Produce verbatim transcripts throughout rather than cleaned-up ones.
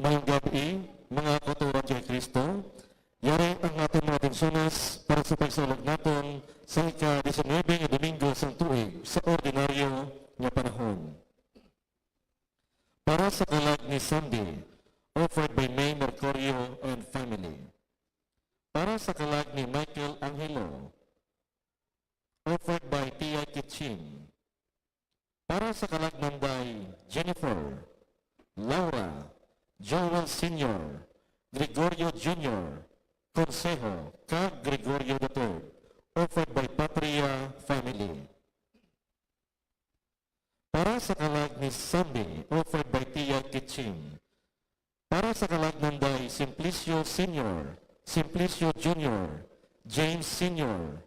Maayong gab-i, mga kauturan kay Kristo. Yari ang aton mga atensyones para sa pagsaulog naton sa ika-diecinuebe nga Domingo sang tuig sa ordinaryo nga panahon. Para sa kalag ni Sandy, offered by May Mercurio and family. Para sa kalag ni Michael Angelo, offered by Tia Kitchin. Para sa kalag nanday Jennifer, Laura, Joel Senior, Gregorio Junior, Consejo, kag Gregorio the third, offered by Patria family. Para sa kalag ni Sandy, offered by Tia Kitching. Para sa kalag nanday Simplicio Senior, Simplicio Junior, James Senior,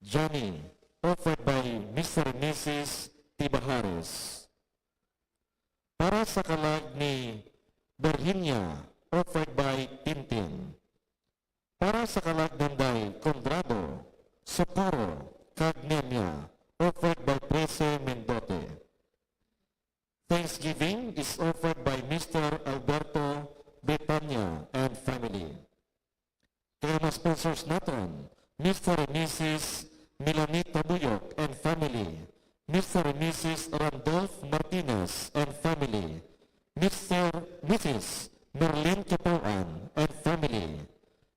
Johnny, offered by Mister and Missus Tibahares. Para sa kalag ni Virginia, offered by Tintin. Para sa kalag nanday Conrado, Socorro, kag Nemia, offered by Trece Mendote. Thanksgiving is offered by Mister Alberto Betania and family. Kay mga sponsors naton, Mister and Missus Melanie Tabuyok and family, Mister and Missus Randolph Martinez and family, Mister, Missus Merlin Kipuan and family,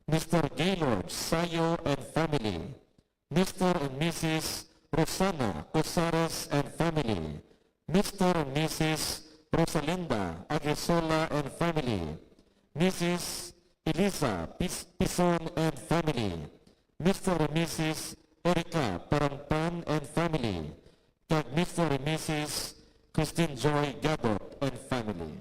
Mister Gaylord Sayo and family, Mister and Missus Rosana Cosares and family, Mister and Missus Rosalinda Aguisola and family, Missus Elisa Pis-, Pison and family, Mister and Missus Erica Parantan and family, kag Mister and Missus Christine Joy Gadot and family.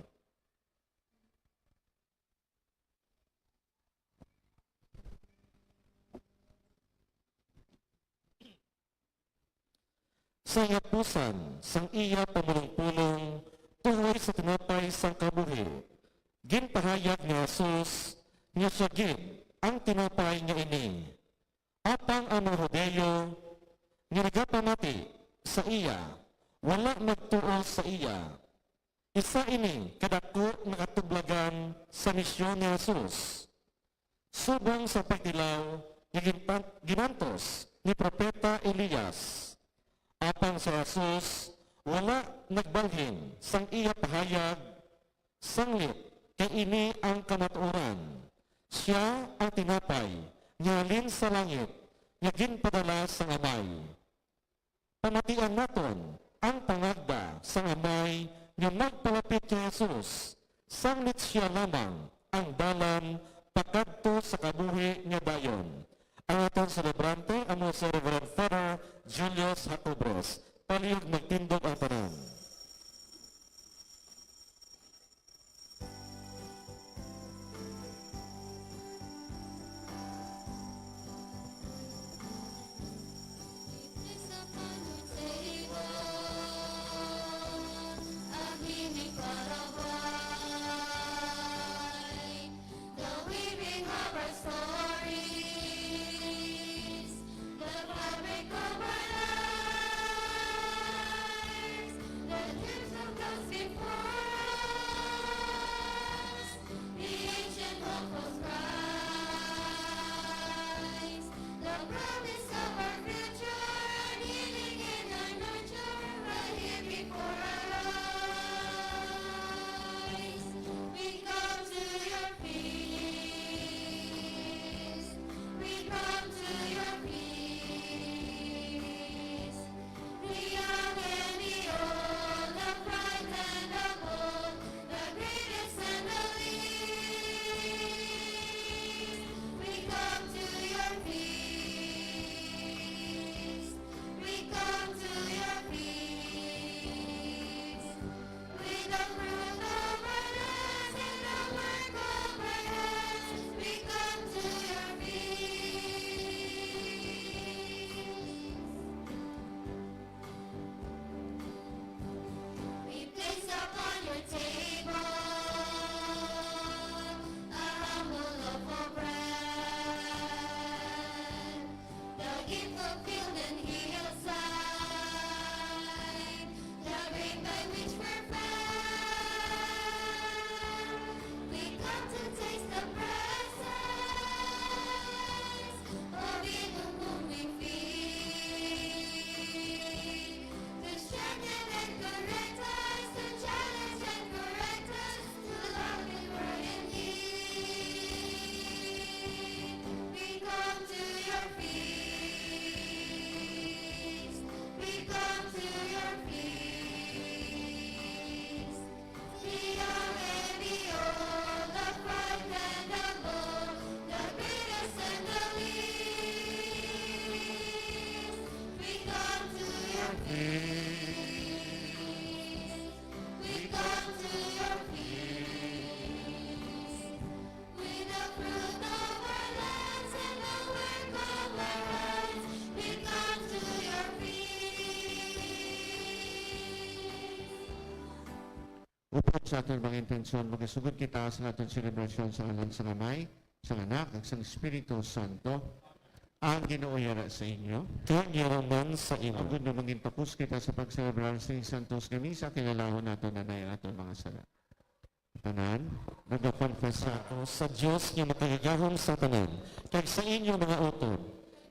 Sa hatapusan sang iya pamulong-pulong tungod sa tinapay sang kabuhi, ginpahayag ni Jesus nga sia gid ang tinapay nga ini. Apang ang mga Hudiyo nga nagapamati sa iya wala nagtuo sa iya. Isa ini ka daku nga katublagan sa misyon ni Jesus. Subong sa pagtilaw nga ginpan-, ginantos ni Propeta Elias, apang si Jesus wala nagbalhin sang iya pahayag, sanglit kay ini ang kamatuoran. Sia ang tinapay nga halin sa langit nga ginpadala sang Amay. Pamatian naton ang pangagda sang Amay nga magpalapit kay Jesus, sanglit sia lamang ang dalan pakadto sa kabuhi nga dayon. Ang aton selebrante amo si Reverend Father Julius Jacobres. Palihog magtindog ang tanan. The weaving of our stories, the fabric of our lives, the dreams of those before us, the ancient hope of Christ, the promise of our future, our healing and our nurture, right here before our eyes. We come to your feast. We come to your feast. The young and the old, the bright and the Upod sa aton mga intensyon, magasugod kita sa aton selebrasyon sa ngalan sang Amay, sang Anak, ug sang Espiritu Santo. Ang Ginoo yara sa inyo. Kag yara man sa imo. Agod nga mangin tapos kita sa pagselebrar sing santos nga misa, kilalahon naton anay ang aton mga sala. Tanan, nagakonfesa ako sa Dios nga makagagahom sa tanan, kag sa inyo, mga utod,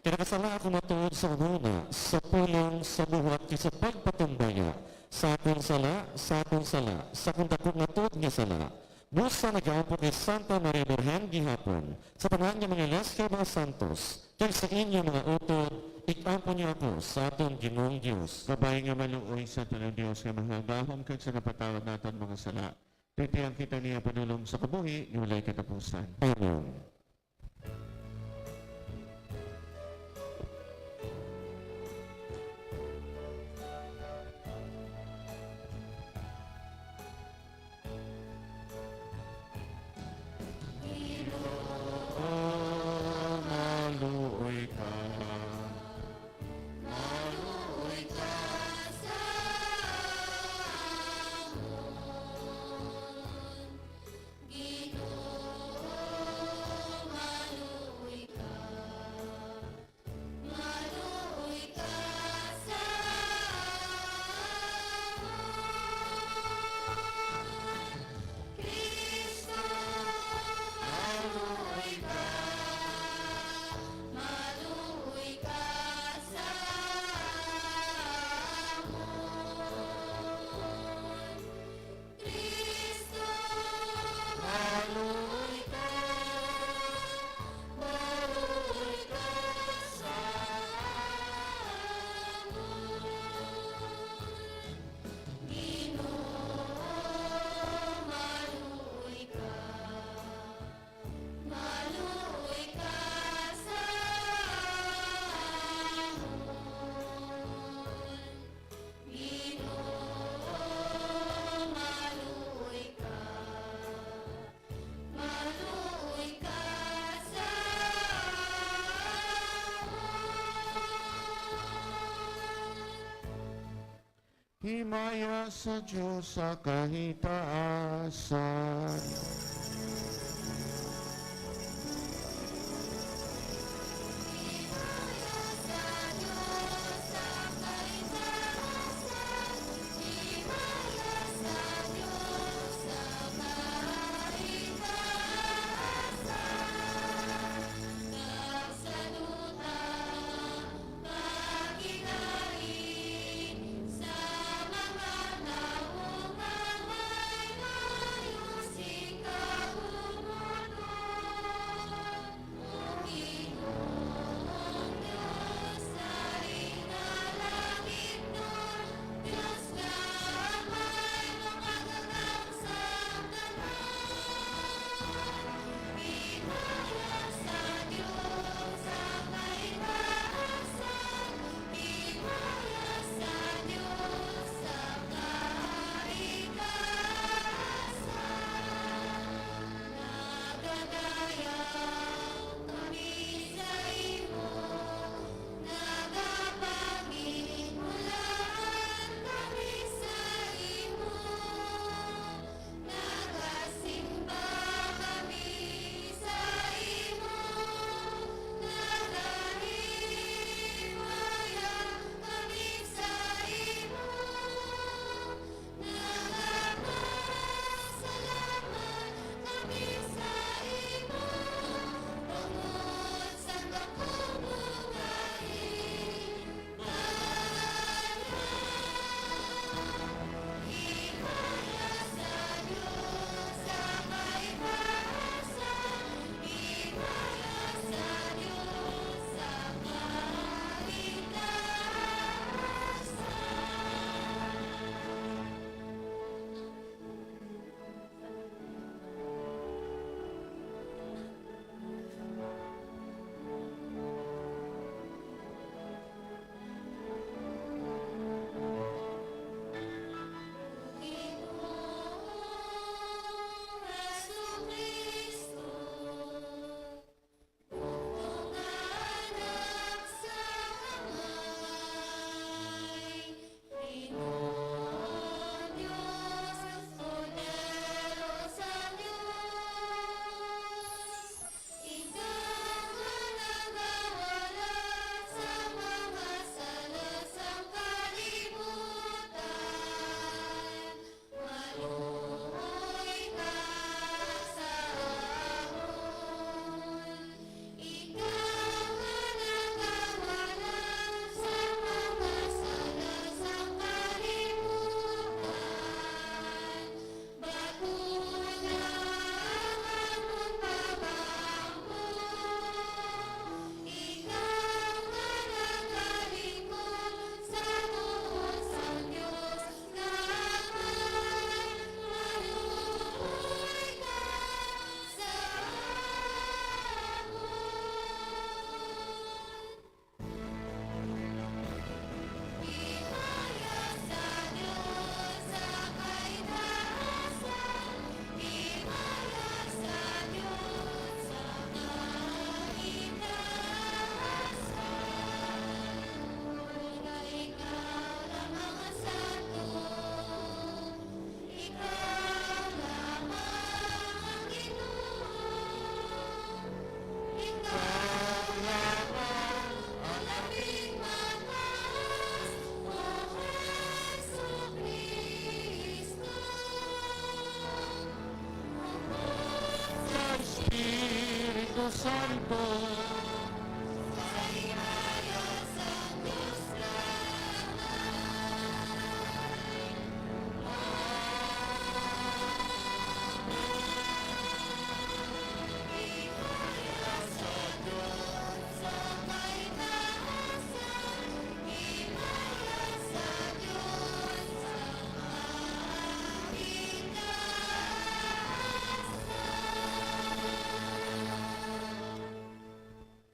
kay nakasala ako matuod sa hunahuna, sa pulong, sa buhat, kag sa pagpatumbaya, sa akon sala, sa akon sala, sa akon daku nga tuod nga sala. Busa nagaampo kay Santa Maria Birhen gihapon, sa tanan nga mga anghel kag mga santos, kag sa inyo, mga utod, ig-ampo niyo ako sa aton Ginoong Dios. Kabay nga maluoy sa aton ang Dios nga makagagahom kag sa napatawad naton mga sala. Titiang kita niya padulong sa kabuhi nga walay katapusan. Amen. Ginoo, maluoy ka. Maluoy ka sa amon. Ginoo, maluoy ka. Maluoy ka sa amon. Cristo, maluoy ka. Maluoy ka sa amon. Cristo, maluoy ka, maluoy ka sa amon. Ginoo, maluoy ka, maluoy ka sa amon. Ginoo, maluoy ka, maluoy ka sa amon. Himaya sa Dios sa kahitaasan. Santo.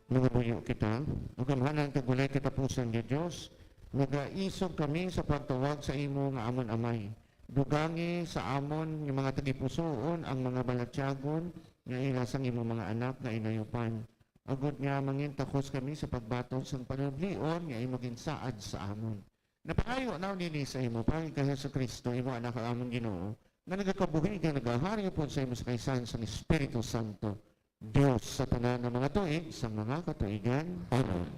Mangamuyo kita. Magamhanan kag walay katapusan nga Dios, nagaisog kami sa pagtawag sa imo nga amon Amay. Dugangi sa amon nga mga tagipusoon ang mga balatyagon nga ila sang imo mga anak nga inayupan, agod nga mangintakos kami sa pagbaton sang panublion nga imo ginsaad sa amon. Napaayo na nini sa imo, pangin kay Jesu-Cristo, imo Anak, ang amon Ginoo, nga nagakabuhi nga nagahari upod sa imo sa kaisahan sang Espiritu Santo, Dios sa tanan nga mga tuig sang mga katuigan. Amen.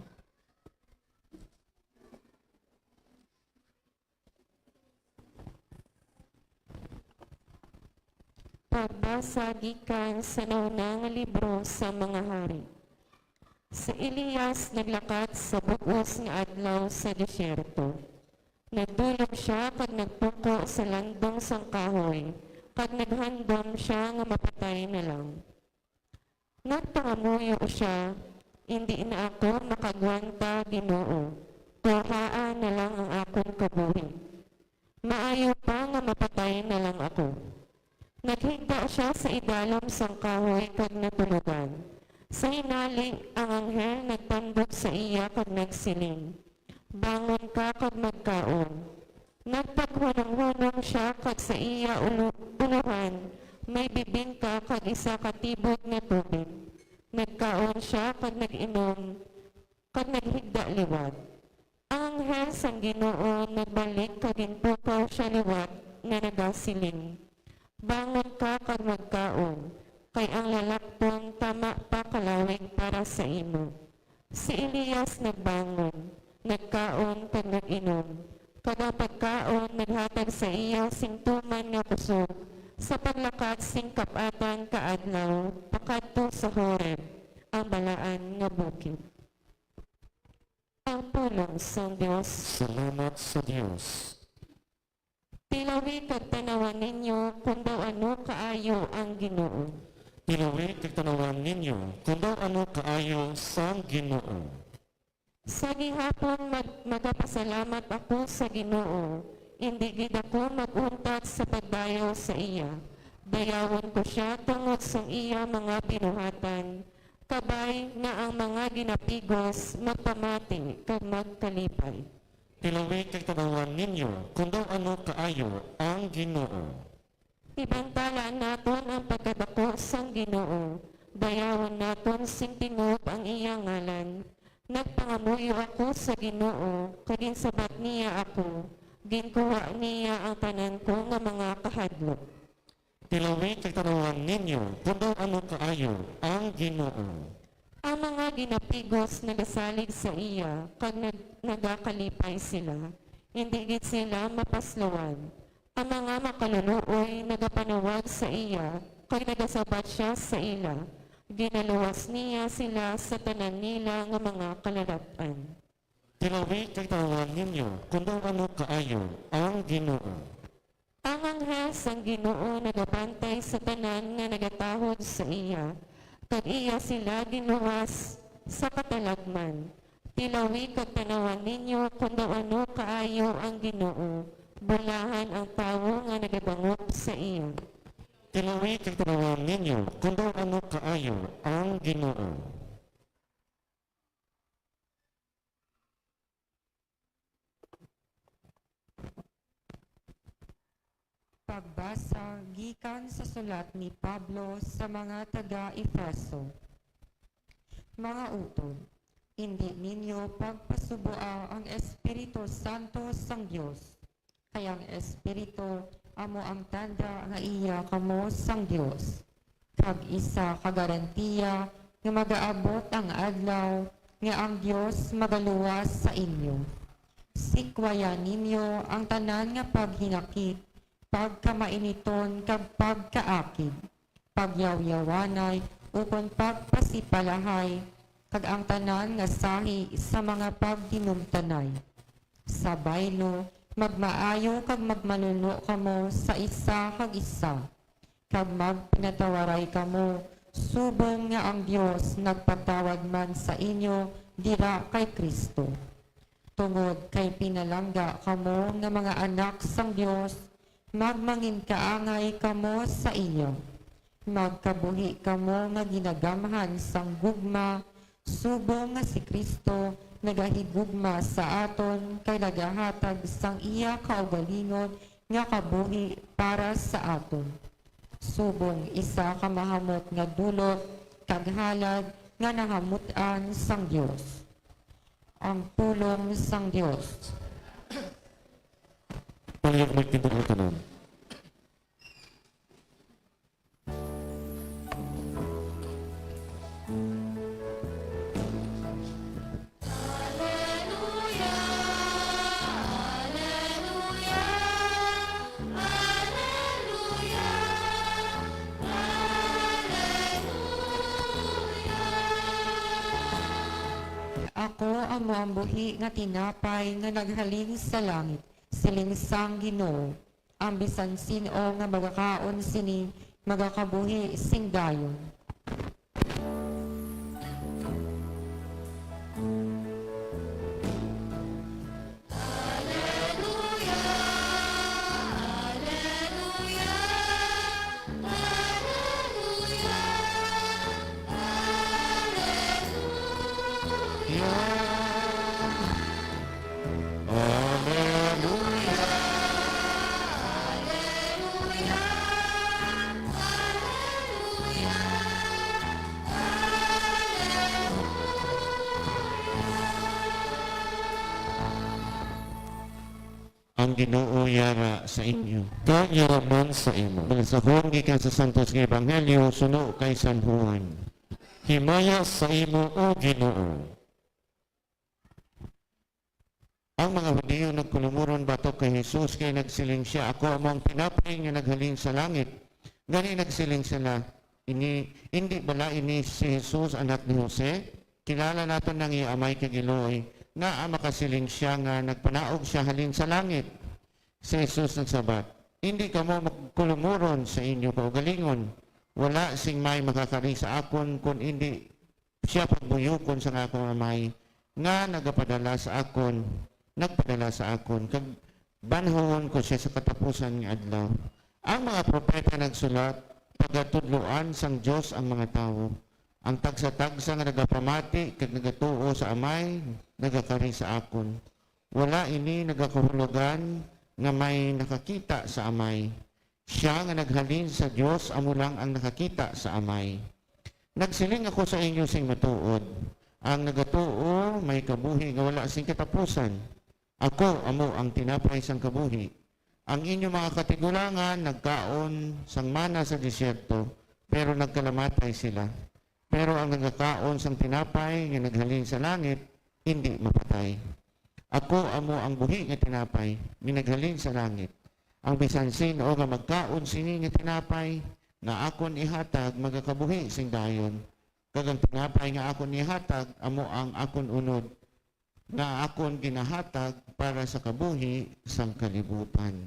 Pagbasa gikan sa nauna nga libro sa mga hari. Si Elias naglakat sa bug-os nga adlaw sa desierto. Nagdulog sia kag nagpuko sa landong sang kahoy, kag naghandom sia nga mapatay na lang. Nagpangamuyo sia, "Indi na ako makagwanta, Ginoo. Kuhaa na lang ang akon kabuhi. Maayo pa nga mapatay na lang ako." Naghigda sia sa idalom sang kahoy kag natulogan. Sa hinali, ang anghel nagtandog sa iya kag nagsiling, "Bangon ka kag magkaon." Nagpaghunong-hunong sia kag sa iya ulo-, ulohan may bibingka kag isa ka tibod nga tubig. Nagkaon sia kag nag-inom, kag naghigda liwat. Ang anghel sang Ginoo nagbalik kag ginpukaw sia liwat nga nagasiling, "Bangon ka kag magkaon, kay ang lalakton tama pa kalawig para sa imo." Si Elias nagbangon, nagkaon kag nag-inom, kag ang pagkaon naghatag sa iya sing tuman nga kusog sa paglakat sing kap-atan ka adlaw pakadto sa Horeb, ang balaan nga bukid. Ang pulong sang Dios. Salamat sa Dios. Tilawi kag tanawan ninyo kon daw ano kaayo ang Ginoo. Tilawi kag tanawan ninyo kon daw ano kaayo sang Ginoo. Sa gihapon mag-, magapasalamat ako sa Ginoo, indi gid ako mag-untat sa pagdayaw sa iya. Dayawon ko sia tungod sang iya mga binuhatan, kabay nga ang mga ginapigos magpamati kag magkalipay. Tilawi kag tanawan ninyo kon daw ano kaayo ang Ginoo. Ibantala naton ang pagkadako sang Ginoo, dayawon naton sing tingob ang iya ngalan. Nagpangamuyo ako sa Ginoo, kag ginsabat niya ako, ginkuha niya ang tanan ko nga mga kahadlok. Tilawi kag tanawan ninyo kon daw ano kaayo ang Ginoo. Ang mga ginapigos nagasalig sa iya, kag nag-, nagakalipay sila, indi gid sila mapasluan. Ang mga makaluluoy nagapanawag sa iya, kag nagasabat sia sa ila. Ginaluwas niya sila sa tanan nila nga mga kalalat-an. Tilawi kag tanawan ninyo kon daw ano kaayo ang Ginoo. Ang anghel sang Ginoo nagabantay sa tanan nga nagatahod sa iya, kag iya sila ginluwas sa katalagman. Tilawi kag tanawan ninyo kon daw ano kaayo ang Ginoo, bulahan ang tawo nga nagadangop sa iya. Tilawi kag tanawan ninyo kon daw ano kaayo ang Ginoo. Pagbasa gikan sa sulat ni Pablo sa mga taga-Efeso. Mga utod, indi ninyo pagpasuboa ang Espiritu Santo sang Dios, kay ang Espiritu amo ang tanda nga iya kamo sang Dios, kag isa ka garantiya nga magaabot ang adlaw nga ang Dios magaluwas sa inyo. Sikwaya ninyo ang tanan nga paghinakit, pagkamainiton, kag pagkaakig, pagyawyawanay, ukon pagpasipalahay, kag ang tanan nga sahi sa mga pagdinumtanay. Sa baylo, magmaayo kag magmanuno kamo sa isa kag isa, kag magpinatawaray kamo, subong nga ang Dios nagpatawad man sa inyo dira kay Cristo. Tungod kay pinalangga kamo nga mga anak sang Dios, magmanginkaangay kamo sa iya. Magkabuhi kamo nga ginagamhan sang gugma, subong nga si Cristo nagahigugma sa aton kay nagahatag sang iya kaugalingon nga kabuhi para sa aton, subong isa ka mahamot nga dulot kag halad nga nahamut-an sang Dios. Ang pulong sang Dios. Pahayag magtindog ang tanan. Ako amo ang buhi nga tinapay nga naghalin sa langit, siling sang Ginoo. Ang bisan sin-o nga magakaon sini magakabuhi sing dayon. Ang Ginoo yara sa inyo. Kag yara man sa imo. Nagsahon gikan sa Santos nga Ebanghelyo suno kay San Juan. Himaya sa imo, O Ginoo. Ang mga Hudiyo nagkulumuron batok kay Jesus, kay nagsiling sia, "Ako amo ang tinapay nga naghalin sa langit." Gani nagsiling sila, "Ini, indi bala ini si Jesus, anak ni Jose? Kilala naton ang iya amay kag iloy, ngaa makasiling sia nga nagpanaog sia halin sa langit?" Si Jesus nagsabat, "Indi kamo magkulumuron sa inyo kaugalingon. Wala sing may makakari sa akon kon indi sia pagbuyokon sang akon Amay nga nagapadala sa akon, nagpadala sa akon, kag banhawon ko sia sa katapusan nga adlaw. Ang mga propeta nagsulat, pagatudloan sang Dios ang mga tawo. Ang tagsa-tagsa nga nagapamati kag nagatuo sa Amay, nagakari sa akon. Wala ini nagakahulugan nga may nakakita sa Amay. Sia nga naghalin sa Dios amo lang ang nakakita sa Amay. Nagsiling ako sa inyo sing matuod, ang nagatuo may kabuhi nga wala sing katapusan. Ako amo ang tinapay sang kabuhi. Ang inyo mga katigulangan nagkaon sang mana sa desierto, pero nagkalamatay sila. Pero ang nagakaon sang tinapay nga naghalin sa langit, indi mapatay. Ako amo ang buhi nga tinapay nga naghalin sa langit. Ang bisan sin-o nga magkaon sini nga tinapay nga akon ihatag magakabuhi sing dayon. Kag ang tinapay nga akon ihatag amo ang akon unod nga akon ginahatag para sa kabuhi sang kalibutan.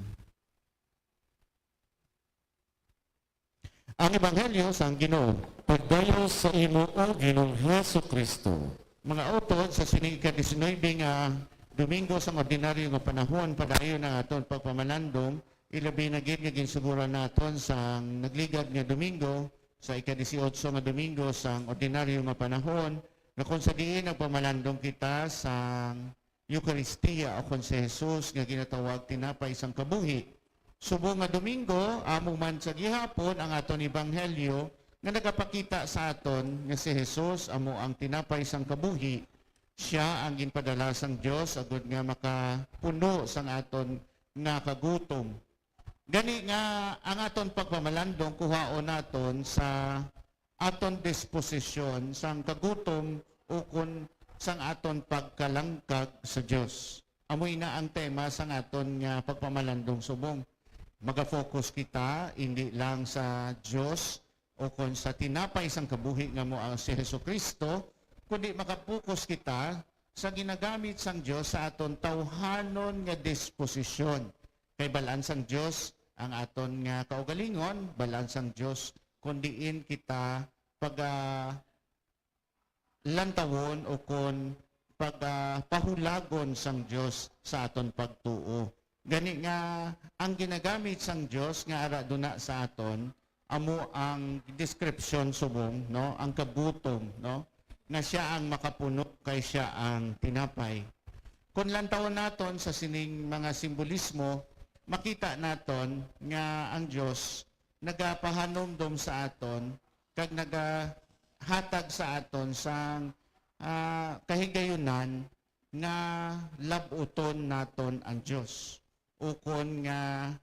Ang Ebanghelyo sang Ginoo. Pagdayon sa imo, O Ginoong Jesu-Cristo. Mga utod, sa sini ika-disinuybe nga Domingo sang ordinaryo nga panahon, padayon ang aton pagpamalandong, ilabi na gid nga ginsuguran naton sang nagligad nga Domingo, sa ika-disiotso nga Domingo sang ordinaryo nga panahon, nga kon sa diin nagpamalandong kita sang Eukaristia, o kon si Jesus nga ginatawag tinapay sang kabuhi. Subong nga Domingo, amo man sa gihapon ang aton ebanghelyo nga nagapakita sa aton nga si Jesus amo ang tinapay sang kabuhi. Sia ang ginpadala sang Dios agud nga makapuno sang aton nga kagutom. Gani nga ang aton pagpamalandong kuhaon naton sa aton disposisyon sang kagutom ukon sang aton pagkalangkag sa Dios. Amo ina ang tema sang aton nga pagpamalandong subong. Maga-focus kita indi lang sa Dios, ukon sa tinapay sang kabuhi nga amo ang si Jesu-Cristo, kundi makapokus kita sa ginagamit sang Dios sa aton tawhanon nga disposisyon. Kay bal-an sang Dios ang aton nga kaugalingon, bal-an sang Dios kon diin kita paga lantawon ukon pagapahulagon sang Dios sa aton pagtuo. Gani nga ang ginagamit sang Dios nga araduna sa aton amo ang description subong, no, ang kagutom, no, nga sia ang makapuno kay sia ang tinapay. Kon lantawon naton sa sining mga simbolismo, makita naton nga ang Dios nagapahanumdom sa aton kag nagahatag sa aton sang, ah, kahigayunan nga lab-uton naton ang Dios, ukon nga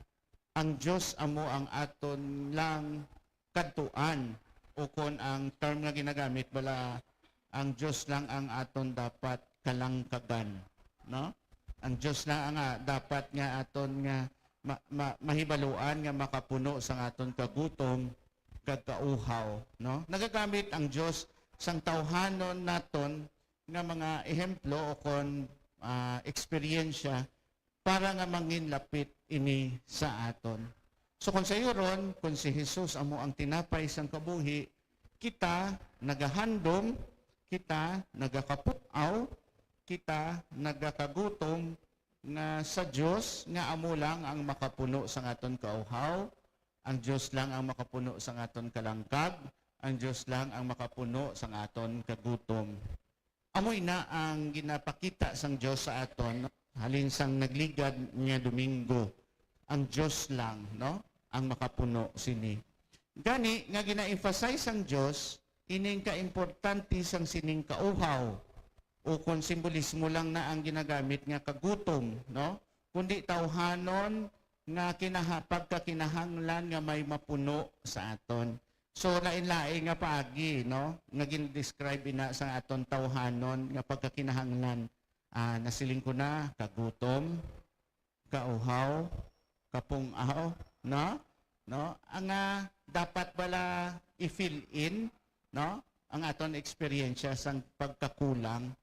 ang Dios amo ang aton lang kadtuan, ukon ang term nga ginagamit bala, ang Dios lang ang aton dapat kalangkagan, no? Ang Dios lang ang, ah, dapat nga aton nga ma-, ma-, mahibaluan nga makapuno sang aton kagutom kag kauhaw, no? Nagagamit ang Dios sang tawhanon naton nga mga ehemplo o kon, ah, eksperyensya para nga manginlapit ini sa aton. So, kung sayuron, kung si Jesus amo ang tinapay sang kabuhi, kita nagahandom, kita nagakaput-aw, kita nagakagutom nga sa Dios nga amo lang ang makapuno sang aton kauhaw, ang Dios lang ang makapuno sang aton kalangkag, ang Dios lang ang makapuno sang aton kagutom. Amo ina ang ginapakita sang Dios sa aton, no? Halin sang nagligad nga Domingo, ang Dios lang, no, ang makapuno sini. Gani nga gina-emphasize sang Dios ining kaimportante sang sining kauhaw, o kon simbolismo lang na ang ginagamit nga kagutom, no? Kundi tawhanon nga kinaha-, pagkakinahanglan nga may mapuno sa aton. So, lain-lain nga paagi, no, nga gin-describe ina sa aton tawhanon nga pagkakinahanglan. Ah, nasiling ko na, kagutom, kauhaw, kapung-aw, no? No? Ang, ah, dapat bala i-fill in, no? Ang aton eksperyensya sang pagkakulang.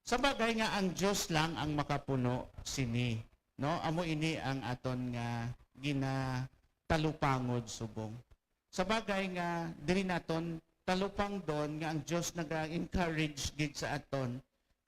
Sa bagay nga ang Dios lang ang makapuno sini, no? Amo ini ang aton nga ginatalupangod subong. Sa bagay nga diri naton talupangdon nga ang Dios naga-encourage gid sa aton,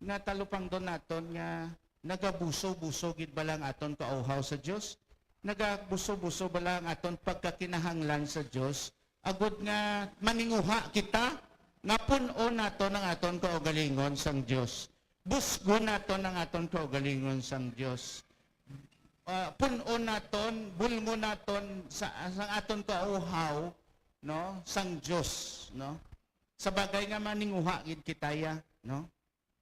nga talupangdon naton nga nagabuso-buso gid bala ang aton kauhaw sa Dios, nagabuso-buso bala ang aton pagkakinahanglan sa Dios, agod nga maninguha kita nga pun-on naton ang aton kaugalingon sang Dios, busgon naton ang aton kaugalingon sang Dios, ah, pun-on naton, bulngon naton sa, sang aton kauhaw, no, sang Dios, no? Sa bagay nga maninguha gid kita ya, no?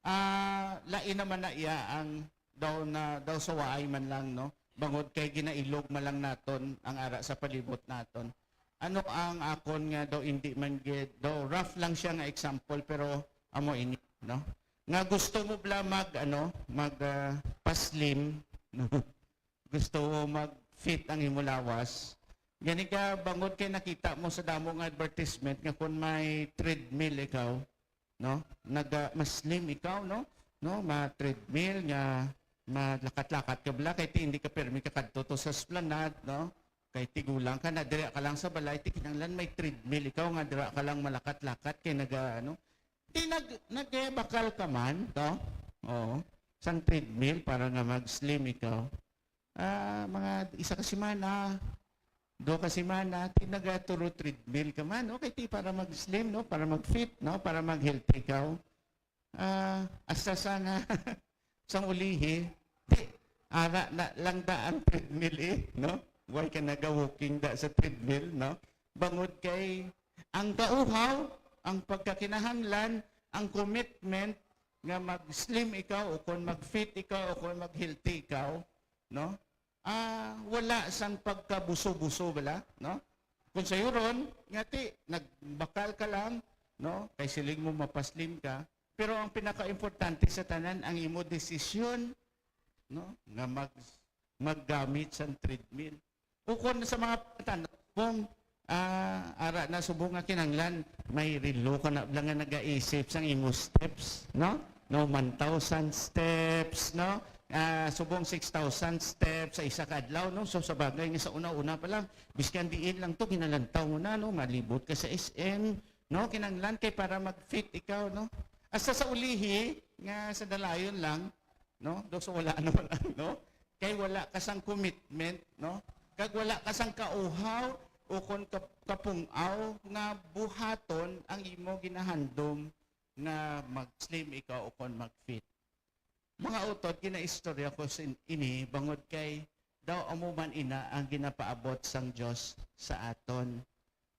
Ah, lain naman na iya ang daw na, daw sa waay man lang, no? Bangod kay ginailog man lang naton ang ara sa palibot naton. Ano ang akon nga daw indi man gid, daw rough lang siya nga example, pero amo ini, no? Nga gusto mo bala mag, ano, mag, ah, pa-slim, no? Gusto mo mag-fit ang imo lawas. Gani ka, bangod kay nakita mo sa damo nga advertisement nga kung may treadmill ikaw, no? Naga, mas slim ikaw, no? No, ma-treadmill nga malakat-lakat ka bala, kay ti hindi ka permi ka kadto to sa Esplanade, no? Kay tigulang ka na, diri ka lang sa balay, ti kinahanglan may treadmill ikaw nga dira ka lang malakat-lakat kay naga, ano? Ti nag-, nagbakal ka man, to? Oo. Sang treadmill para nga mag-slim ikaw. Ah, mga isa ka semana, duha ka semana, ti nagaturo treadmill ka man, okay, ti para mag-slim, no? Para mag-fit, no? Para mag-healthy ka. Ah, hasta sa nga, sang ulihi, ti, ara na lang da ang treadmill, eh, no? Why ka naga-walking da sa treadmill, no? Bangod kay ang kauhaw, ang pagkakinahanglan, ang commitment nga mag-slim ikaw o kon mag-fit ikaw o kon mag-healthy ikaw, no? Ah, wala sang pagkabuso-buso bala, no? Kung sayuron, nga ti, nagbakal ka lang, no? Kay siling mo mapaslim ka, pero ang pinakaimportante sa tanan, ang imo desisyon, no? Nga mag-, maggamit sang treadmill. Ukon sa mga tan-, kung, Ah, ara na subong nga kinahanglan, may relo ka na lang nga nagaisip sang imo steps, no? No, one thousand steps, no? Ah, subong six thousand steps sa isa ka adlaw, no? So, sa bagay nga sa una-una pa lang, biskan diin lang to, ginalantaw mo na, no? Malibot ka sa S M, no? Kinahanglan kay para mag-fit ikaw, no? Hasta sa ulihi, nga sa dalayon lang, no? Do, so wala na lang, no? Kay wala ka sang commitment, no? Kag wala ka sang kauhaw o kon kap-, kapung-aw nga buhaton ang imo ginahandom nga mag-slim ikaw o kon mag-fit. Mga utod, ginaistorya ko sin-, ini bangod kay daw amo man ina ang ginapaabot sang Dios sa aton,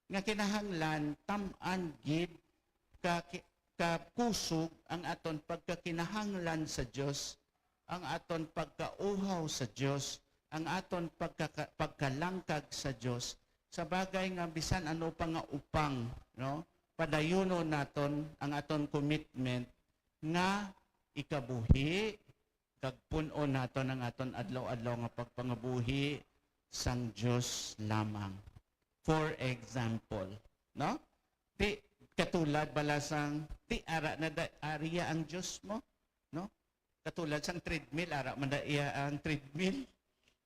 nga kinahanglan tam-an gid ka, ki-, ka kusog ang aton pagkakinahanglan sa Dios, ang aton pagkauhaw sa Dios, ang aton pagkaka-, pagkalangkag sa Dios, sa bagay nga bisan ano pa nga upang, no? Padayunon naton ang aton commitment nga ikabuhi kag pun-on naton ang aton adlaw-adlaw nga pagpangabuhi sang Dios lamang. For example, no? Ti, katulad bala sang, ti, ara na da, ari ya ang Dios mo, no? Katulad sang treadmill, ara man da iya ang treadmill,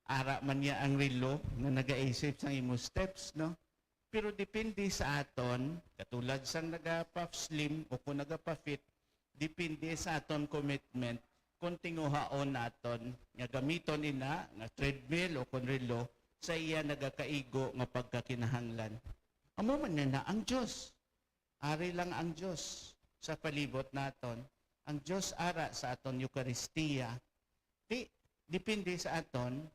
ara man niya ang relo nga nagaisip sang imo steps, no? Pero depende sa aton, katulad sang nagapa-slim o kung nagapa-fit, depende sa aton commitment kung tinguhaon naton nga gamiton ina nga treadmill o kon relo sa iya nagakaigo nga pagkakinahanglan. Amo man na, na ang Dios. Ari lang ang Dios sa palibot naton. Ang Dios ara sa aton Eucharistia. Ti, depende sa aton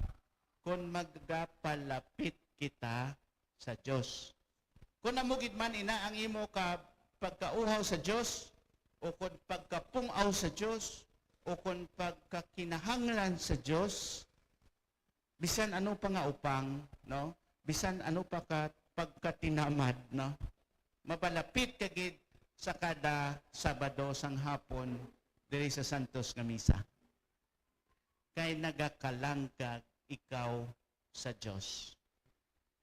kon magapalapit kita sa Dios. Kon amo gid man ina ang imo ka pagkauhaw sa Dios, o kon pagkapung-aw sa Dios, o kon pagkakinahanglan sa Dios, bisan ano pa nga upang, no? Bisan ano pa ka pagkatinamad, no? Mapalapit ka gid sa kada Sabado sang hapon diri sa Santos nga Misa. Kay nagakalangkag ikaw sa Dios.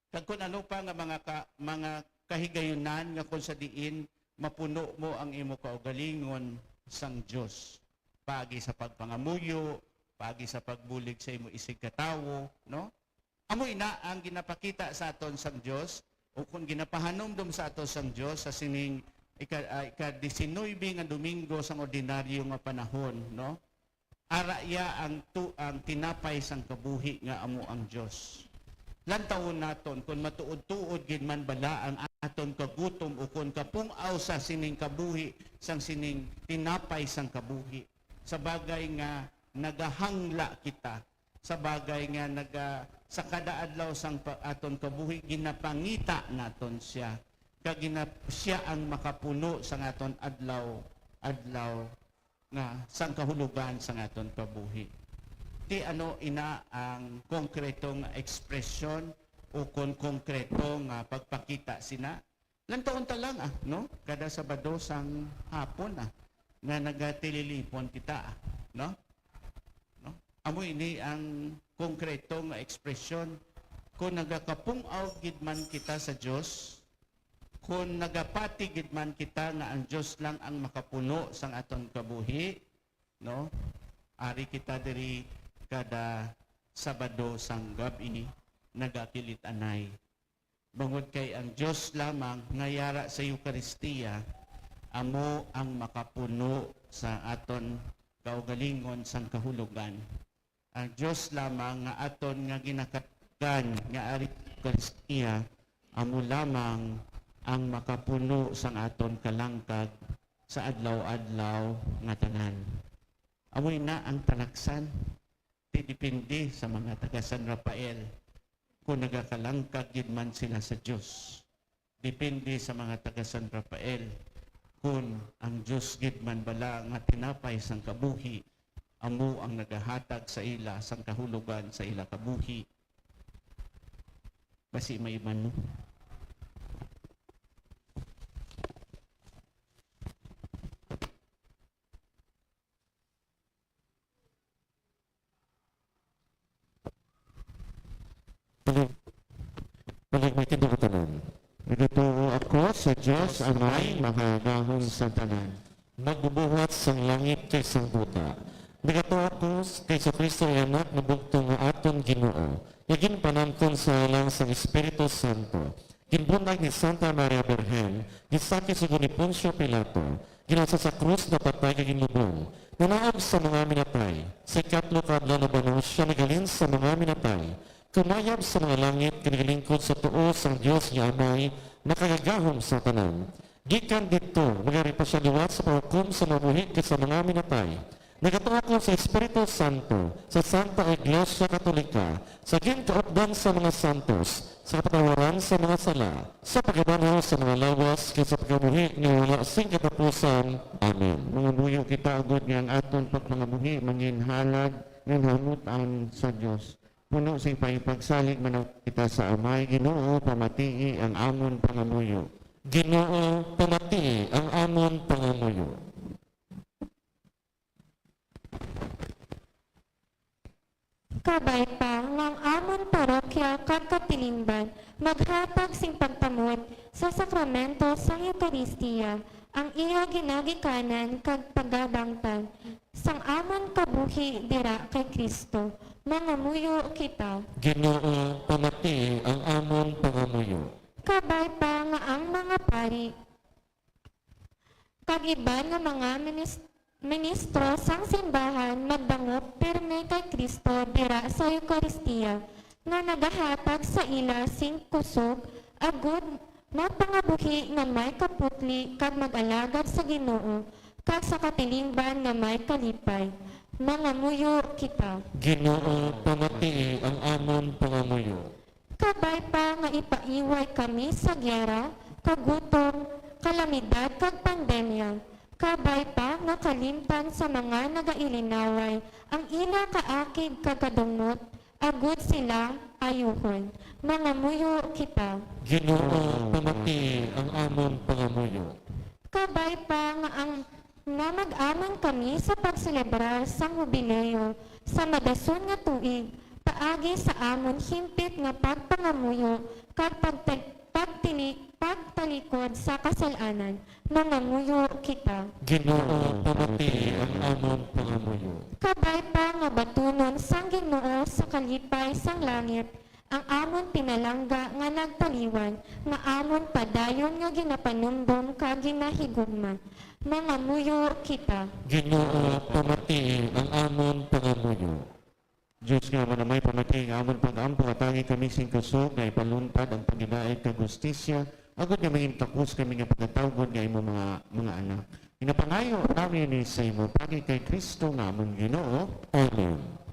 Kag kun ano pa nga mga ka-, mga kahigayunan nga kung sa diin mapuno mo ang imo kaugalingon sang Dios, paagi sa pagpangamuyo, paagi sa pagbulig sa imo isigkatawo, no? Amo ina ang ginapakita sa aton sang Dios, o kung ginapahanumdom sa aton sang Dios sa sining ika-, ah, ika-disinuybe nga Domingo sang ordinaryo nga panahon, no? Ara iya ang tu-, ang tinapay sang kabuhi nga amo ang Dios. Lantawon naton kon matuod-tuod gid man bala ang aton kagutom ukon kapung-aw sa sining kabuhi, sang sining tinapay sang kabuhi. Sa bagay nga nagahangla kita, sa bagay nga naga-, sa kada adlaw sang pa-, aton kabuhi, ginapangita naton siya, kag gina-, siya ang makapuno sang aton adlaw-adlaw nga sang kahulogan sang aton kabuhi. Ti ano ina ang konkreto nga ekspresyon o kon konkreto nga pagpakita sina? Lantawon ta lang, ah, no? Kada Sabado sang hapon, ah, nga nagatililipon kita, ah, no? No? Amo ini ang konkreto nga ekspresyon. Kung nagakapung-aw gid man kita sa Dios, kung nagapati gid man kita nga ang Dios lang ang makapuno sang aton kabuhi, no? Ari kita diri kada Sabado sang gab-i nagakilit-anay. Bangod kay ang Dios lamang nga yara sa Eukaristia amo ang makapuno sa aton kaugalingon sang kahulogan. Ang Dios lamang nga aton nga ginakatgan nga ari sa Eukaristia amo lamang ang makapuno sang aton kalangkag sa adlaw-adlaw nga tanan. Amoy na ang talaksan. Ti depende sa mga taga San Rafael kung nagakalangkag gid man sila sa Dios. Depende sa mga taga San Rafael kung ang Dios gid man bala nga tinapay sang kabuhi amo ang nagahatag sa ila sang kahulogan sa ila kabuhi. Basi may iban, no? Bulig, bulig, may tindog tanan. Nagatuo ako sa Dios Amay, makagagahom sa tanan. Magbubuhat sang langit kag sang duta. Nagatuo ako s-, kay Jesu-Cristo, iya Anak nga bugtong, nga aton Ginoo, nga ginpanamkon sa halangdom sang Espiritu Santo, ginbuntag ni Santa Maria Birhen, ginsakit sa gihapon ni Poncio Pilato, ginhangsa sa krus, napatay kag ginlubong, nanaog sa mga minatay. Sa ikatlo ka adlaw nabanhaw sia, naghalin sa mga minatay, kumayab sa mga langit, kag nagalingkod sa tuo sang Dios nga Amay, makagagahom sa tanan. Gikan didto, magari pa sia liwat sa paghukom sa mga buhi kag sa mga minatay. Nagatuo ako sa Espiritu Santo, sa Santa Iglesia Katolika, sa ginkaupdan sa mga santos, sa kapatawaran sa mga sala, sa pagkabanhaw sa mga lawas, kag sa pagkabuhi nga wala sing katapusan. Amen. Mangamuyo kita, agod nga ang aton pagpangabuhi manginhalad nga nahamut-an sa Dios. Puno sing pagsalig, mangamuyo kita sa Amay: Ginoo, pamatii ang amon pangamuyo. Ginoo, pamatii ang amon pangamuyo. Kabay pa nga ang amon parokya kag katilingban maghatag sing pagtamod sa sakramento sang Eukaristia, ang iya ginagikanan kag pagabangtan sang amon kabuhi dira kay Cristo. Mangamuyo kita. Ginoo, pamatii ang amon pangamuyo. Kabay pa nga ang mga pari kag iban nga mga minis-, ministro sang simbahan magdangop pirme kay Cristo dira sa Eukaristia, nga nagahatag sa ila sing kusog, agud mapangabuhi nga may kaputli kag mag-alagad sa Ginoo kag sa katilingban nga may kalipay. Mangamuyo kita. Ginoo, pamatii ang amon pangamuyo. Kabay pa nga ipaiway kami sa giyera, kagutom, kalamidad, kag pandemya. Kabay pa nga kalimtan sa mga nagailinaway ang ila kaakig kag kadungmot, agud sila ayuhon. Mangamuyo kita. Ginoo, pamatii ang amon pangamuyo. Kabay pa nga ang, nga mag-amon kami sa pagselebrar sang Hubileo sa madason nga tuig, paagi sa amon himpit nga pagpangamuyo kag pagta-, pagtini-, pagtalikod sa kasal-anan. Mangamuyo kita. Ginoo, pamatii ang amon pangamuyo. Kabay pa nga batunon sang Ginoo sa kalipay sang langit ang amon pinalangga nga nagtaliwan, nga amon padayon nga ginapanumdom kag ginahigugma. Mangamuyo kita. Ginoo, pamatii ang amon pangamuyo. Dios nga manamay, pamatii ang amon pag-ampo, atangi kami sing kusog nga ipaluntad ang paghigaig kag hustisya, agod nga mangin takos kami nga pagatawgon nga imo mga, mga anak. Ginapangayo namin ini sa imo, paagi kay Cristo nga amon Ginoo. Amen.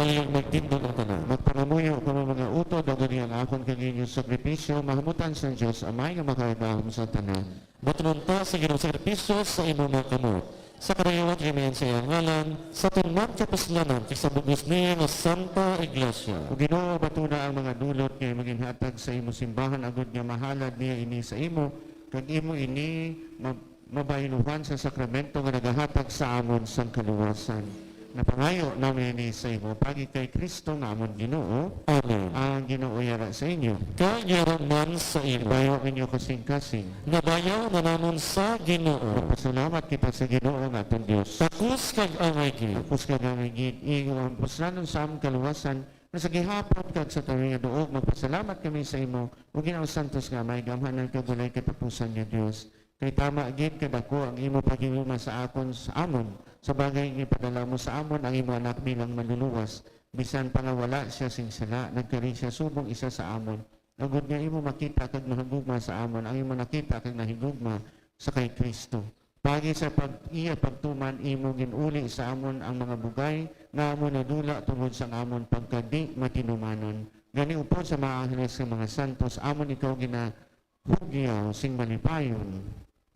Kay magtindog ang tanan. Magpangamuyo kamo, mga utod, agod nga ang akon kag inyo sakripisyo mahamutan sang Dios Amay nga makagagahom sa tanan. Butulon ta sa Ginoo sakripisyo sa imo mga kamot, sa karayawan kag sa iyang ngalan, sa tanan nga kapuslanan kag sa bug-os niya nga Santa Iglesia. O Ginoo, batuna ang mga dulot nga imo ginhatag sa imo simbahan, agod nga mahalad niya ini sa imo, kag imo ini ma-, mabayluhan sa sakramento nga nagahatag sa amon sang kaluwasan. Napangayo namin ini sa imo, paagi kay Cristo nga amon Ginoo. Amen. Ang Ginoo yara sa inyo. Kag yara man sa imo. Bayo ninyo kasing-kasing. Nabayaw na namon sa Ginoo. Magpasalamat kita sa Ginoo nga aton Dios. Takos kag angay gid. Takos kag angay gid. Ing-o ang puslanon sa amon kaluwasan, nga sa gihapon kag sa tuig nga duog, magpasalamat kami sa imo, O Ginoo, santos nga Amay, gamhanan kag walay katapusan nga Dios. Kay tama gid kadako ang imo paghigugma sa akon, sa amon, sa bagay nga ipadala mo sa amon ang imo Anak bilang Manluluwas, bisan pa nga wala sia sing sala, nagkari sia subong isa sa amon, agod nga imo makita kag mahigugma sa amon ang imo nakita kag nahigugma sa kay Cristo. Paagi sa pag-, iya pagtuman, imo gin-uli sa amon ang mga bugay nga amon nadula tungod sang amon pagkadi-matinumanon. Gani, upod sa mga angeles nga mga santos, amon ikaw ginahugyaw sing malipayon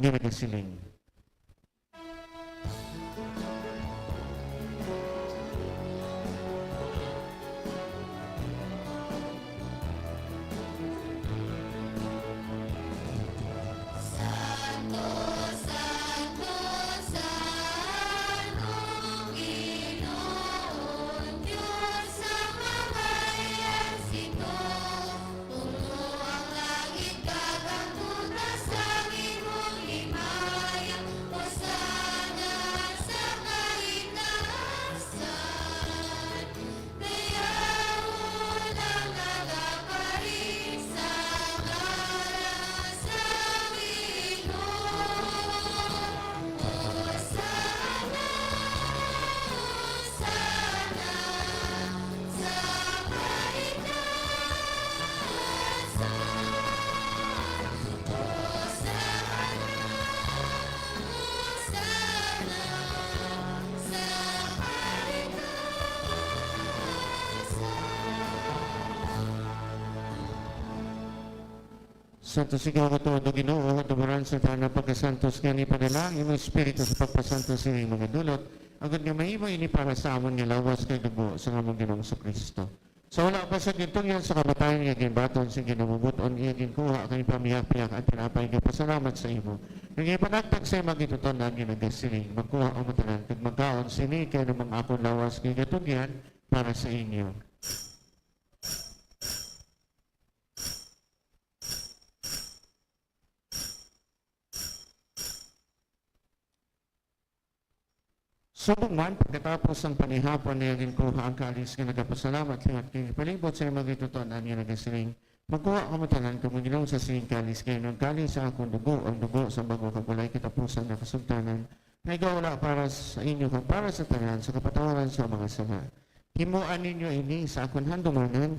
nga nagasiling. Santos ikaw, matuod nga Ginoo, nga tuburan sa tanan nga pagkasantos, gani padala ang imong Espiritu sa pagpasantos sa ining mga dulot, agod nga mahimo ini para sa amon nga lawas kag dugo sa amon Ginoong Jesu-Cristo. Sa wala pa sa ginatugyan sa kamatayon nga ginbaton sa ginamubut-on, iya ginkuha kag ginpamihak-pihak ang tinapay, nagapasalamat sa imo, kag ginpanagtag sa imo, gintuton-an nga nagasiling, "Magkuha kamo tanan kag magkaon sini, kay amo ang akon lawas nga ginatugyan para sa inyo." Subong man, pagkatapos sang panihapon, iya ginkuha ang kalis nga nagapasalamat liwat kag ginpalibot sa imo, gintuton-an nga nagasiling, "Magkuha kamo tanan kag mag-inom sa sining kalis, kay amo ini ang kalis sa akon dugo, ang dugo sa bag-o kag walay katapusan nga kasugtanan, nga igawala para sa inyo kag para sa tanan sa kapatawaran sa mga sala. Himoa ninyo ini sa akon handumanan."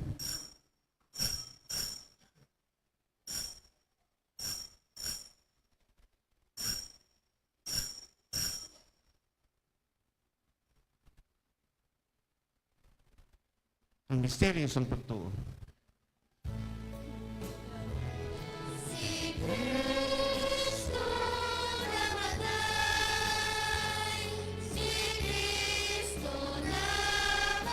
Ang misteryo sang pagtuo. Si Cristo namatay, si Cristo nabanaw,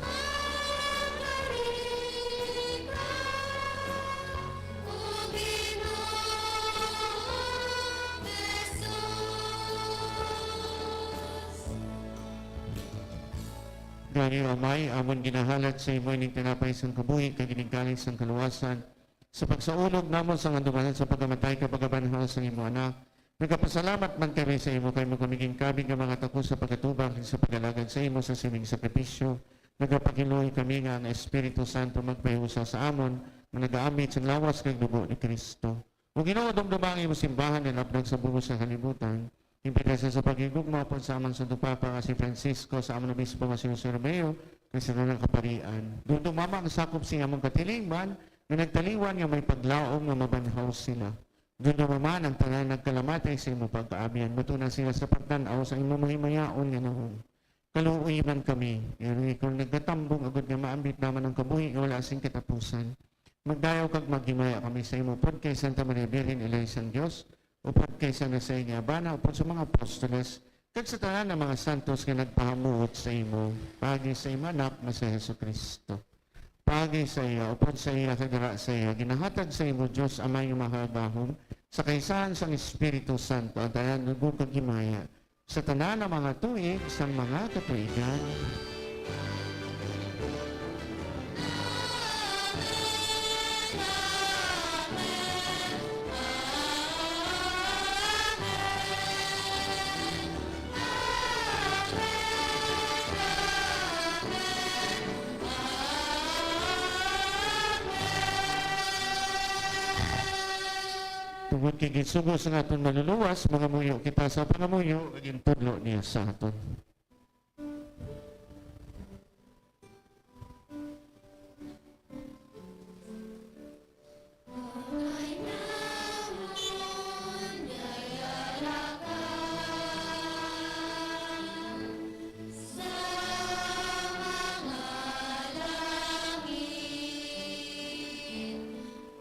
ang kari ka, O Ginoo Jesus. Gani, O Amay, amon ginahalad sa imo ining tinapay sang kabuhi kag ining kalis sang kaluwasan, sa pagsaulog namon sang handumanan sa pagkamatay kag pagkabanhaw sang imo Anak. Nagapasalamat man kami sa imo kay amo kami ginkabig nga mga takos sa pag-atubang kag sa pag-alagad sa imo sa sining sakripisyo. Nagapakigluoy kami nga ang Espiritu Santo magpahiusa sa amon nga nagaambit sang lawas kag dugo ni Cristo. O Ginoo, dumduma ang imo simbahan nga nalaplag sa bug-os nga kalibutan. Impita sia sa paghigugma upod sa amon Santo Papa nga si Francisco, sa amon Obispo nga si Jose Romeo, kag sa tanan nga kaparian. Dumduma man ang sakop sing amon katilingban nga nagtaliwan nga may paglaom nga mabanhaw sila. Ginoo man, ang tanan nagkalamati sa imo pagkaabyan. Matuna sila sa pagtan-aw sa imo mahimayaon nga naong. Kaluoy man kami, nga kung nagkatambong agud nga maambit naman ang kabuhi nga wala sing katapusan. Magdayaw kag maghimaya kami sa imo upod kay Santa Maria Birhen, Iloy sang Dios, upod kay San Jose nga bana, upod sa mga apostoles, kag sa tanan nga mga santos nga nagpahamuot sa imo, paagi sa imo Anak nga si Jesu-Cristo. Paagi sa iya, upod sa iya, kag dira sa iya, ginahatag sa imo, Dios Amay nga Makagagahom, sa kaisahan sang Espiritu Santo, ang tanan lugod kag himaya, sa tanan nga mga tuig sang mga katuigan. Tungod kay ginsugo sang aton Manluluwas, mangamuyo kita sa pangamuyo nga gintudlo niya sa aton.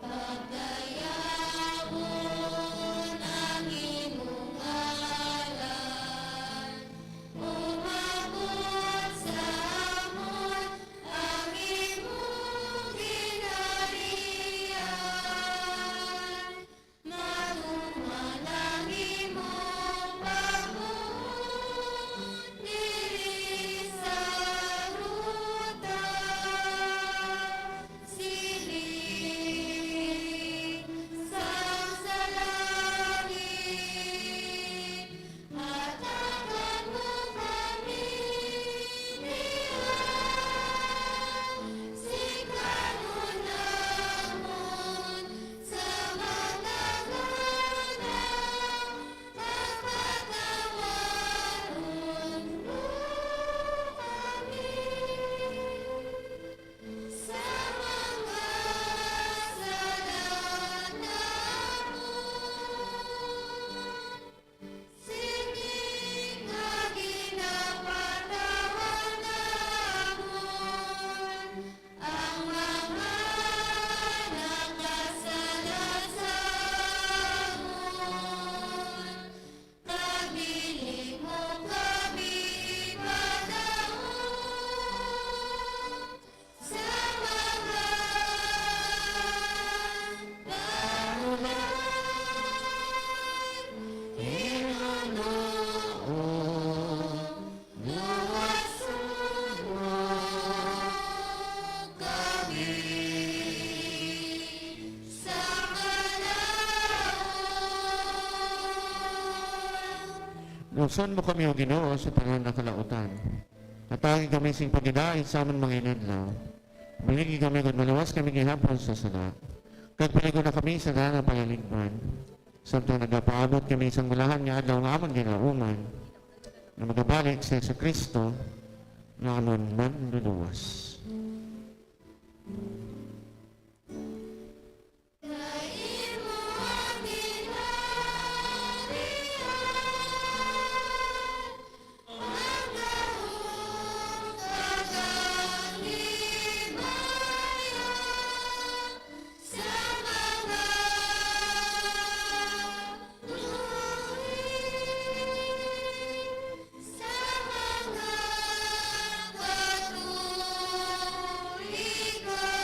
Pagdayawon ang imong ngalan, umabot sa amon ang imong ginharian. Mahuman ang imong pagbuot diri sa ruta, siling sang sa langit. Hatagan mo kami niya, sing kanon namon sa matag adlaw, kag patawaron mo kami sa mga sala namon. Sini nga ginapatawag namon ang mga nakasala sa amon, kag dili mo kami padawon sa mga kahulogan, hinunoo, luwason mo kami sa kalaut. Luwason mo kami, O Ginoo, sa tanan nga kalautan. Hatagi kami sing paghidait sa amon mga inadlaw. Buligi kami kon maluwas kami gihapon sa sala. Kag paligon na kami sa tanan nga pangaligban. Samtang nagapaabot kami sang bulahan nga adlaw nga amon ginauman, nga magabalik si Jesu-Cristo nga amon Manluluwas. Kay imo ang ginharian, ang gahom, kag ang himaya sa mga tuig. Sa mga katuigan.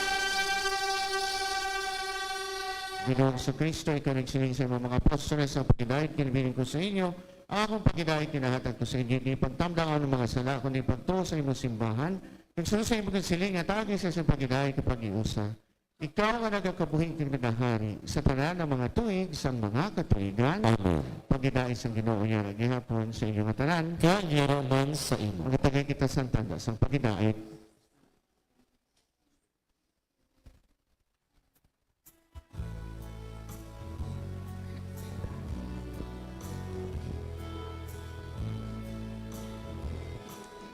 Ginoong Jesu-Cristo, ikaw nagsiling sa imong mga apostoles, "Ang paghidait ginabilin ko sa inyo, ang akong paghidait ginahatag ko sa inyo." Di pagtamdang ang mga sala, kundi pagtuo sa imong simbahan. Nagsunod sa imong siling, hatagi sa imong paghidait kapag iusa. Ikaw nga nagakabuhi kag nagahari sa tanan nga mga tuig sang mga katuigan. Amen. Paghidait sang Ginoo yara gihapon sa inyo nga tanan. Kag yara man sa imo. Magtagay kita sang tanda sang paghidait.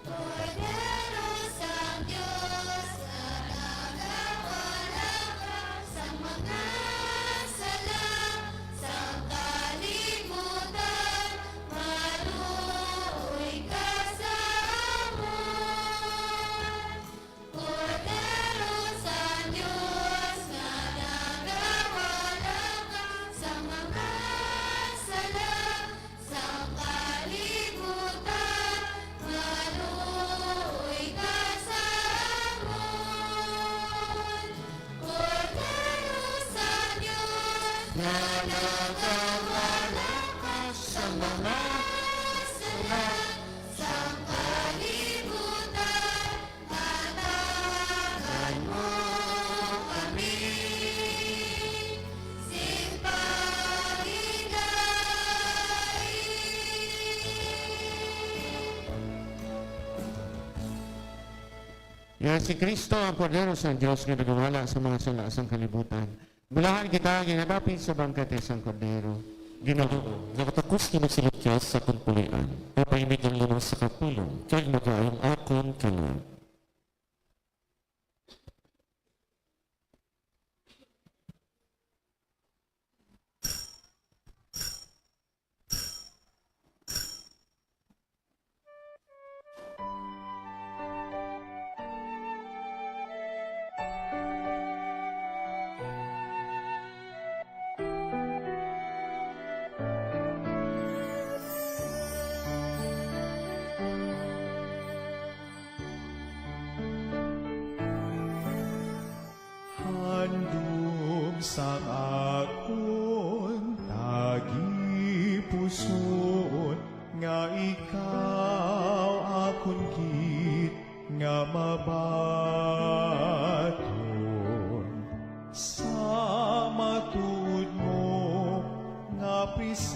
Kordero sang Dios, nga nagapalabay sa mga sala sa Nagawala ka sa mga sala sang kalibutan, hatagan mo kami sing paghinay. Iya si Cristo, ang Kordero sang Dios nga nagawala sa mga sala sang kalibutan. Bulahan kita, ginadapit sa bangkete sang Kordero. Ginoo, nakatakos kami sa likyas sa akon puloy-an, kay painit ang limos sa kapulong, kag maglaing akon kalag. Handom sang akon tagipusoon, nga ikaw akon gid nga mabaton sa matuod mo nga presensya.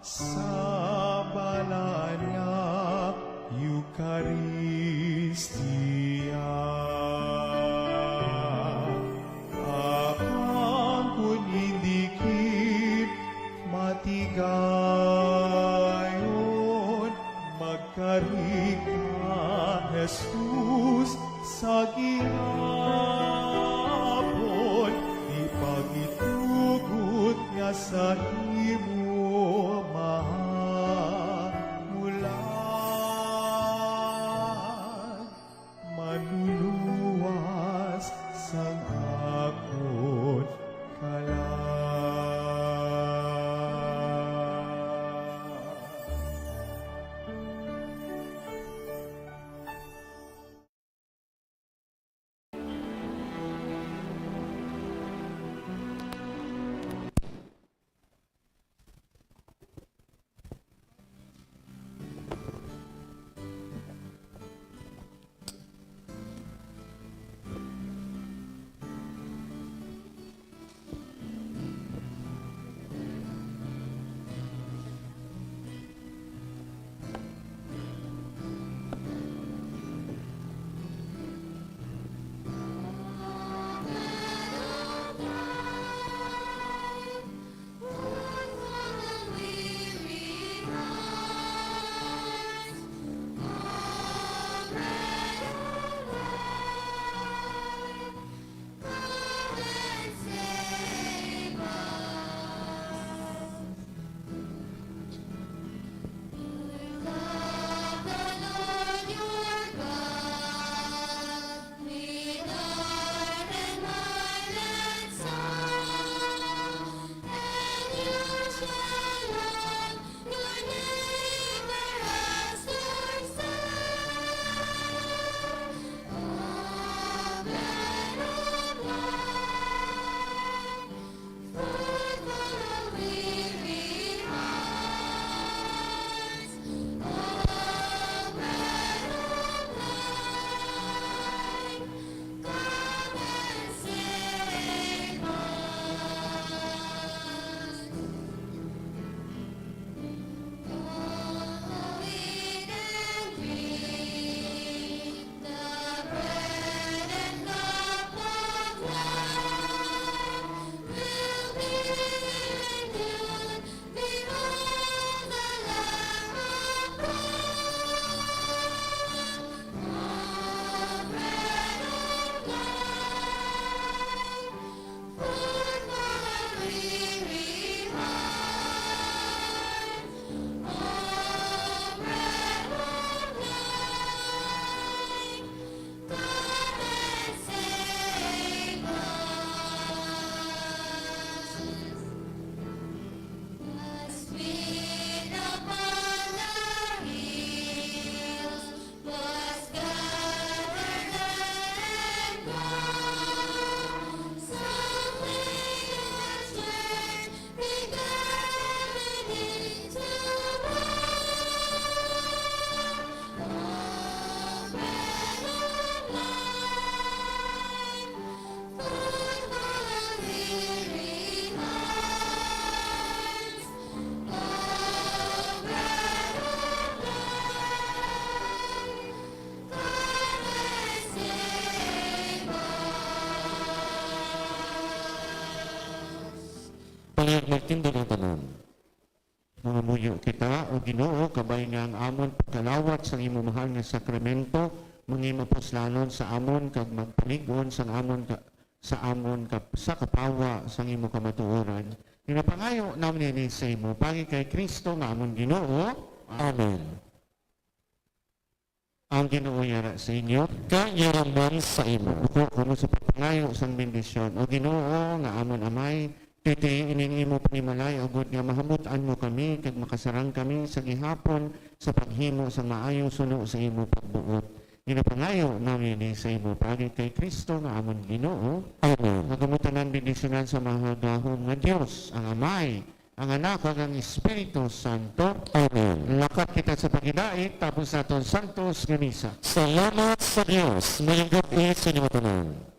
Sa balaan nga Eukaristia, apan kon hindi gid matigayon, magkari ka, Jesus, sa gihapon, di pagitugot nga sa imo mahamulan, manluluwas sang akon kalag. magtindog ang tanan. Mangamuyo kita, O Ginoo, kabay nga ang amon pagkalawat sang imo mahal nga sakramento mangimapuslanon sa amon kag magpalig-on sang amon ka, sa amon kap, sa kapawa sang imo kamatuoran. Ginapangayo namon ini sa imo, pagi kay Kristo nga amon Ginoo. Amen. Ang Ginoo yara sa inyo. Kag yara man sa imo. Upo kamo sa pagpangayo sang bendisyon. O Ginoo nga amon Amay, titi ining imo panimalay, agod nga mahamutan mo kami kag makasarang kami sa gihapon sa paghimo sang maayo suno sa imo pagbuot. Ginapangayo namin ini sa imo, pagi kay Kristo nga amon Ginoo. Amen. Nga kamo tanan bendisyonan sa mahagahom nga Dios, ang Amay, ang Anak, kag ang Espiritu Santo. Amen. Lakat kita sa paghidait, tapos naton santos nga misa. Salamat sa Dios. Maayong gab-i sa inyo tanan.